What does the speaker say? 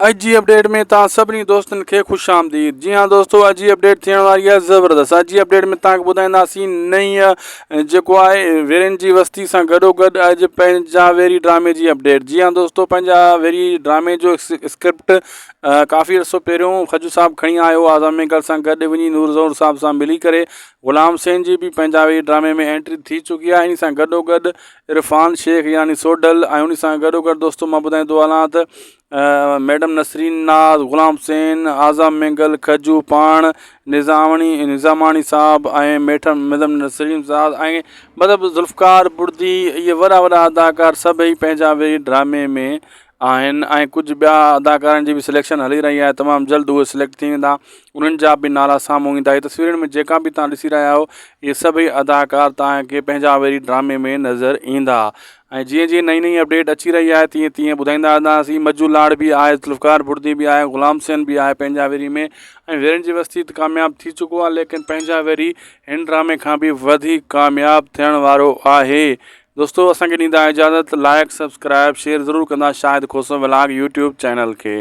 اڄ جي اپڊيٽ ۾ توهان سڀني دوستن کي خوش آمديد جي ها دوستو اڄ جي اپڊيٽ ٿيڻ واري آهي زبردست اڄ جي اپڊيٽ ۾ توهان کي ٻڌائينداسين نئين جيڪو آهي ويرين جي وستي سان گڏو گڏ اڄ پنهنجا ويري ڊرامي جي اپڊيٽ جي ها دوستو پنهنجا ويري ڊرامي جو اسڪرپٽ ڪافي عرصو پهريون خجو صاحب کڻي آيو اعظم مينگل سان گڏ وڃي نور زور صاحب سان ملي ڪري غلام حسين جي به پنهنجا ويري ڊرامي ۾ انٽري ٿي چڪي آهي ان سان گڏو گڏ عرفان شيخ يعني سوڍل ۽ ان سان گڏو گڏ دوستو مان ٻڌائيندو هلان ته ميڊم نسرين ناز، غلام حسين، اعظم مينگل، کجو پاڻ، نظاماڻي نظاماڻي صاحب ۽ ميٺم ميڊم نسرين ناز ۽ مطلب ذوالفقار بڙدي اهي وڏا وڏا اداڪار سڀئي پنهنجا ويري ڊرامي ۾ آهن ۽ ڪجهه ٻيا اداڪارن جي به سليڪشن هلي رهي آهي تمام جلد اهي سليڪٽ ٿي ويندا انهن جا به نالا سامهون ايندا هي تصويرن ۾ جيڪا به توهان ڏسي رهيا آهيو اهي سڀئي اداڪار توهان کي پنهنجا ويري ڊرامي ۾ نظر ايندا ۽ جيئن جيئن نئين نئين اپڊيٽ اچي رهي آهي تيئن تيئن ٻڌائيندا رهنداسين مجو لاڙ به آهي ذوالفقار بڙدي به آهي غلام حسين به آهي پنهنجا ويري ۾ ۽ ويرين جي وستي ته ڪامياب ٿي چڪو آهي ليڪن پنهنجا ويري هن ڊرامي کان به وڌيڪ ڪامياب ٿيڻ وارو آهي دوستو اسان کي ڏيندا اجازت لائڪ سبسڪرائب شيئر ضرور ڪندا Shahid Khoso vlog YouTube channel کي.